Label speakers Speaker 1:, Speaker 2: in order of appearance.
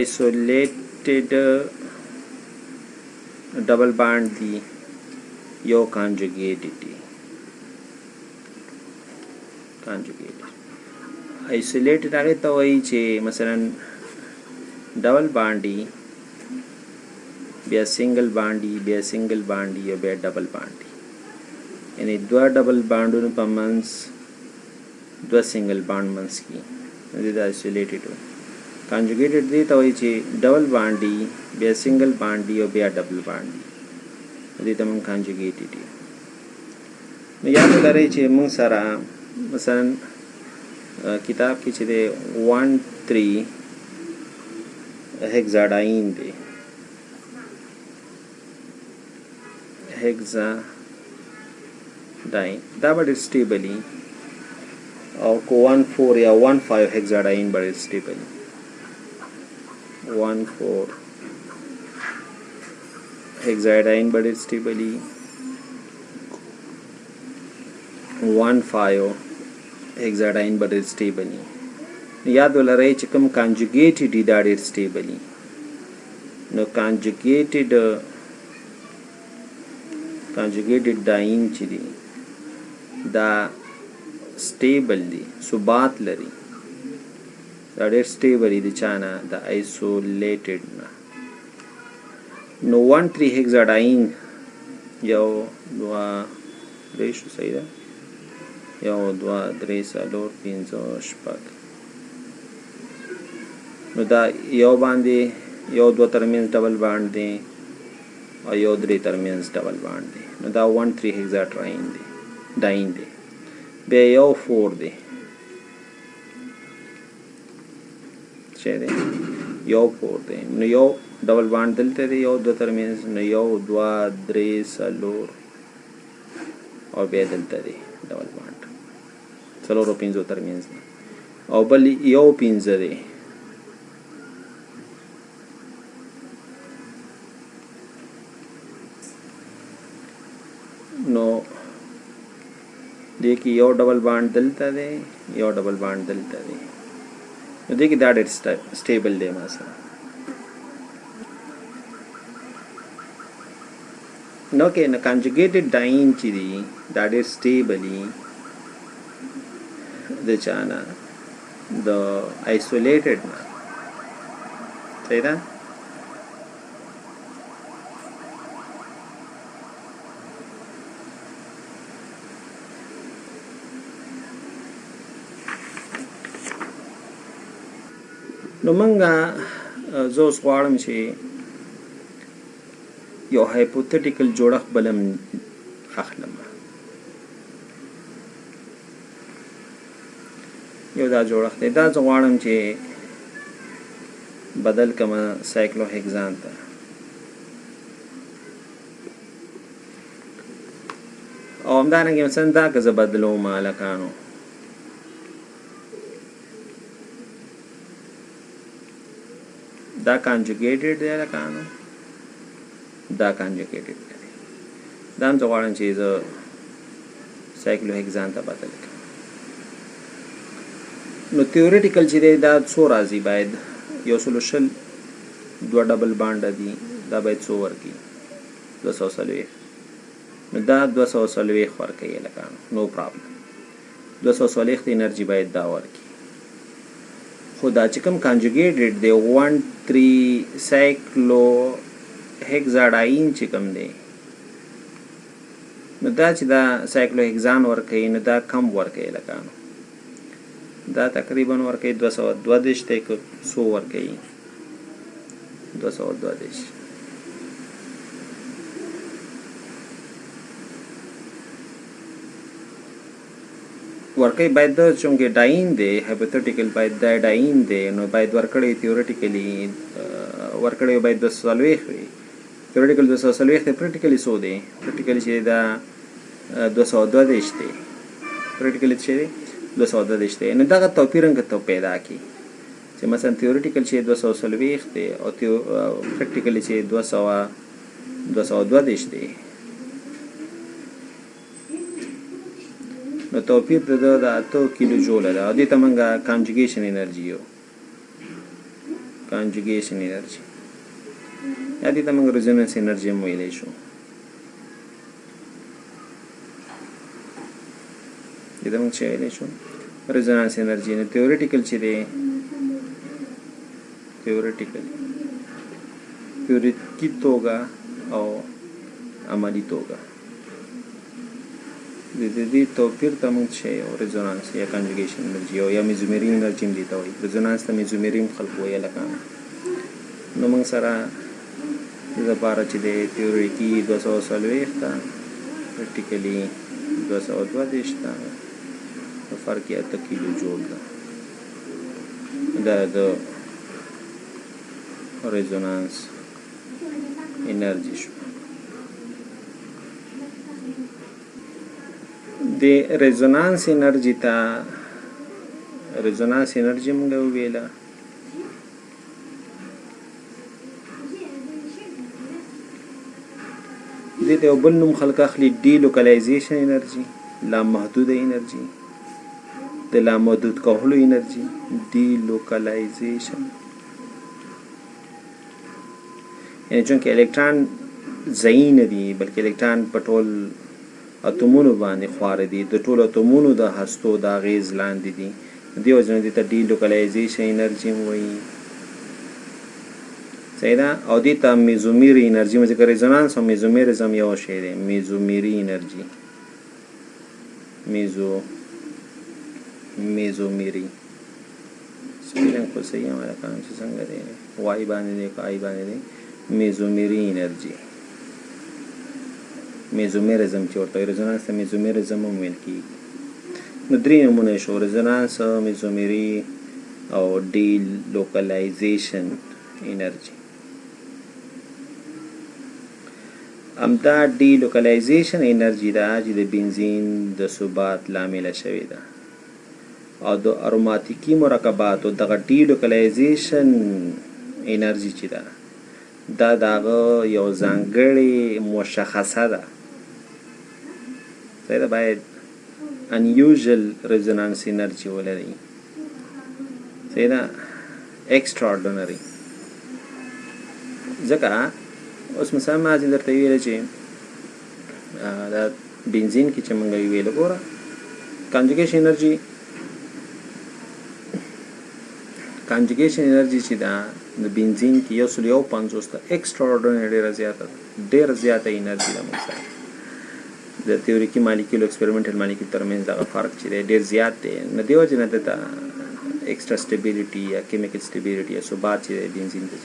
Speaker 1: آیسولیټډ ډبل بانډ دی، یو کانجوګیټډ دی. کانجوګیټډ، آیسولیټډ هغه ته وایي چې مثلا ډبل بانډ دی، بیا سنگل بانډ دی، بیا سنگل بانډ دی او بیا ډبل بانډ دی، یعنی دوه ډبل بانډونو په منځ دوه سنگل بانډ منځ کې دې دا آیسولیټډ وي. کانجوګیټډ دی ته وایي چې ډبل بانډ دی، بیا سنگل بانډ دی او بیا ډبل بانډ دی، دې ته موږ کانجوګیټډ دی. نو یاد لرئ چې موږ سره مثلا کتاب کې چې دی 1 3 هگزاډاین دی، هگزا ډاین دا به ډېر سټیبل او کو 1 4 یا 1 5 هگزاډاین به ډېر سټیبل، 1 4 هگزاډاین به ډېر سټیبل، 1 5 هگزاډاین به ډېر سټیبل. یاد ولرئ چې کوم کانجوګیټډ دي دا ډېر سټیبل. نو کانجوګیټډ ډاین چې دي دا سټیبل دي، ثبات لري، دا ډېر سټیبل دي چا نه؟ د آیسولیټډ نه. نو 1 3 هگزاډاین یو دوه درې شو، صحیح ده؟ یو دوه درې څلور پنځه شپږ. نو دا یو باندې یو دوه ترمنځ ډبل بانډ دی او یو درې ترمنځ ډبل بانډ دی، نو دا 1 3 هگزاټراین دی، ډاین دی. بیا یو 4 دی، څه دی؟ یو 4 دی، نو یو ډبل بانډ دلته دی، یو دوه ترمنځ، نو یو دوه درې څلور او بیا دلته دی ډبل بانډ څلور او پنځو ترمنځ دی، او بل یو پنځه دی. نو دې کې یو ډبل بانډ دلته دی، یو ډبل بانډ دلته دی، نو دې کې دا ډېر سټیبل دی ما سره. نو کې نو کانجوګیټډ ډاین چې دی دا ډېر سټیبل دی د چا نه؟ د آیسولیټډ نه، صحیح ده؟ نو مونږه زه اوس غواړم چې یو هایپوتیټیکل جوړښت بلم اخلم. یو دا جوړښت دی، دا زه غواړم چې بدل کړم سایکلوهیکزان ته. او همدارنګه مثلا دا که زه بدلوم هلکانو، دا کانجوګیټډ دی هلکانو، دا کانجوګیټډ دی، دا هم زه غواړم چې زه سایکلوهیکزان ته بدل کړم. نو تیوریټیکل چې دی دا څو راځي؟ باید 120 دوه ډبل بانډ دي، دا باید څو ورکړي؟ 240. نو دا 240 ورکوي هلکانو، نو پرابلم، 240 انرژي باید دا ورکړي. خو دا چې کوم کانجوګیټډ دی 1 3 سایکلو هگزاډاین چې کوم دی، نو دا چې دا سایکلو هگزان ورکوي نو دا کم ورکوي هلکانو، دا تقریبا ورکوي 232 دی که څو ورکوي؟ 232 ورکوي. باید دا چونکې ډاین دی، هایپوتیټیکل باید دا ډاین دی، نو باید ورکړی تیوریټیکلی ورکړی باید 240 وي. تیوریټیکل 240 دی، پریکټیکلی څو دی؟ پریکټیکلی چې دا 232 دی، پریکټیکلی چې دی 232 دی. نو دغه توپیر څنګه ته پیدا کی چې مثلا تیوریټیکل چې 240 دی او پریکټیکلی چې 232 دی، نو توپیر د 8 کیلو جوله ده. او دې ته موږ کانجوګیشن انرژي یو Conjugation energy یا دې ته موږ resonance energy هم ویلی شو. دې ته موږ څه ویلی شو؟ Resonance energy. نو theoretical چې دی، theoretical، تیوریتکی توګه او عملی توګه د دې توپیر ته موږ چې یو resonance یا conjugation energy او یا mesomery energy هم دې ته وایي. Resonance ته mesomery هم خلک وایي لکه. نو موږ سره د لپاره چې د تیوریکي 240 ده، practically 232 ده، نو فرق یې 8 کیلو جول ده. دا د resonance energy شو. د resonance energy ته resonance energy موږ ویله. دې ته یو بل نوم خلک اخلي، delocalization energy، لا محدوده انرژي، د لا محدود کولو انرژي، delocalization. یعنی چونکه الکترون ځایي نه دي، بلکې الکترون په ټول اتومونو باندې خواره دي، د ټولو اتومونو د هستو د اغیز لاندې دي، دې وجه نه دې ته delocalization energy هم وایي. صحیح ده؟ او دې ته mesomery energy، ځکه resonance او mesomerism یو شی دی. Mesomery energy، mesomery، spelling خو صحیح هم لکه چې څنګه دی، Y باندې دی که I باندې دی. Mesomery energy، mesomerism چې ورته resonance ته mesomerism هم ویل کیږي. نو درې نمونه شو: resonance، mesomery او delocalization energy. همدا delocalization energy ده چې د بنزین د ثبات لامل شوې ده، او د اروماتیکی مرکباتو دغه delocalization energy چې ده، دا دغه یو ځانګړې مشخصه ده. صحیح ده؟ باید unusual resonance energy ولري. صحیح ده؟ Extraordinary. ځکه اوس مثلا ما ځین درته ویل چې دا بنزین کې چې مونږ ویل، ګوره، conjugation energy چې دا د بنزین کې 151 ته extraordinary ډیره زیاته ده، ډیره زیاته انرژي ده. موږ سره د تیوریکي مالیکول او experimental molecule ترمنځ دغه فرق چې دی، ډیر زیات دی. نو دیو جن ته extra stability یا chemical stability یا ثبات چې دی بنزین ته.